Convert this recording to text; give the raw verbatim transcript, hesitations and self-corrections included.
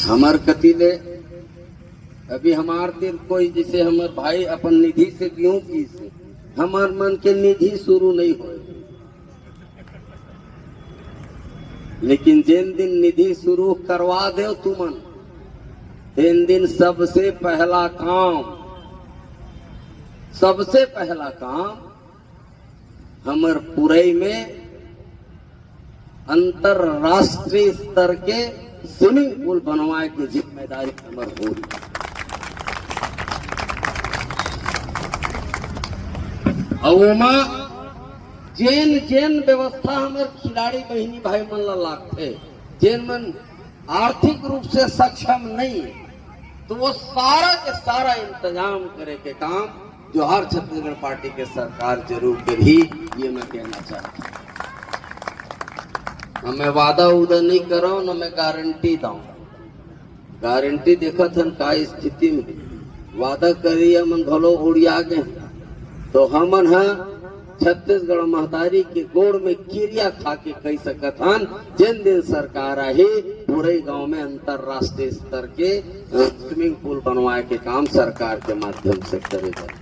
हमर कति ले अभी हमार तीर कोई, जैसे हमर भाई अपन निधि से बिहूं किहिस, हमर मन के निधि शुरू नहीं होय। लेकिन जेन दिन निधि शुरू करवा देव तुमन, तेन दिन सबसे पहला काम, सबसे पहला काम हमर पुरई में अंतर्राष्ट्रीय स्तर के स्विमिंग पूल बनवाए के जिम्मेदारी हमर होही। अउ ओमा जेन जेन व्यवस्था हमर खिलाड़ी बहिनी भाई मन ला लागथे, जेन मन आर्थिक रूप से सक्षम नहीं है, तो वो सारा के सारा इंतजाम करे के काम जोहार छत्तीसगढ़ पार्टी के सरकार जरूर करही, ये मैं कहना चाहता हूँ। न मैं वादा उदा नहीं करो, न मैं गारंटी दऊं। गारंटी देखत हन का स्थिति में, वादा करिया मन घलो उड़िया गए। तो हमन ह छत्तीसगढ़ महतारी के गोड़ में किरिया खा के कह सकत हन, जेन दिन सरकार आही, पुरई गांव में अंतर्राष्ट्रीय स्तर के, अ, स्विमिंग पूल बनवाए के काम सरकार के माध्यम से करे जाए।